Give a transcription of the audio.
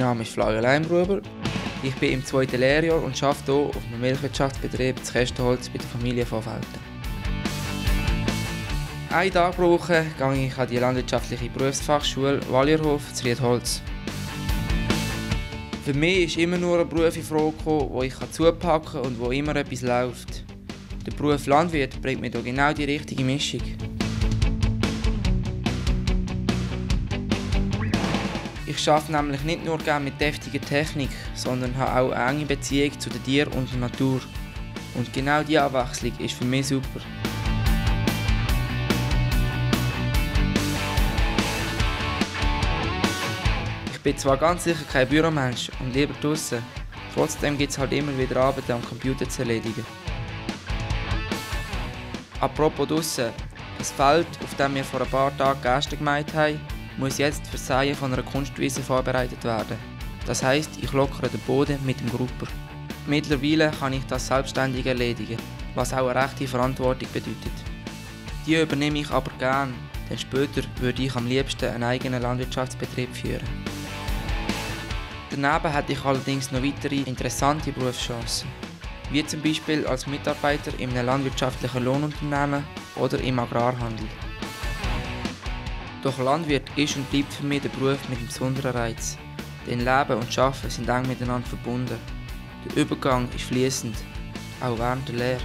Name ist Flavio Leimgruber. Ich bin im 2. Lehrjahr und arbeite hier auf einem Milchwirtschaftsbetrieb in Kästenholz bei der Familie von Felten. Einen Tag pro Woche gehe ich an die landwirtschaftliche Berufsfachschule Walierhof in Riedholz. Für mich ist immer nur ein Beruf in Frage gekommen, wo ich zupacken kann und wo immer etwas läuft. Der Beruf Landwirt bringt mir hier genau die richtige Mischung. Ich arbeite nämlich nicht nur gerne mit deftiger Technik, sondern habe auch eine enge Beziehung zu den Tieren und der Natur. Und genau diese Abwechslung ist für mich super. Ich bin zwar ganz sicher kein Büromensch und lieber draussen, trotzdem gibt es halt immer wieder Arbeit am Computer zu erledigen. Apropos draussen, das Feld, auf dem wir vor ein paar Tagen Gäste gemeint haben, muss jetzt für das Säen von einer Kunstwiese vorbereitet werden. Das heisst, ich lockere den Boden mit dem Grupper. Mittlerweile kann ich das selbstständig erledigen, was auch eine rechte Verantwortung bedeutet. Die übernehme ich aber gern, denn später würde ich am liebsten einen eigenen Landwirtschaftsbetrieb führen. Daneben hätte ich allerdings noch weitere interessante Berufschancen, wie zum Beispiel als Mitarbeiter in einem landwirtschaftlichen Lohnunternehmen oder im Agrarhandel. Doch Landwirt ist und bleibt für mich der Beruf mit einem besonderen Reiz, denn Leben und Arbeiten sind eng miteinander verbunden. Der Übergang ist fließend, auch während der Lehre.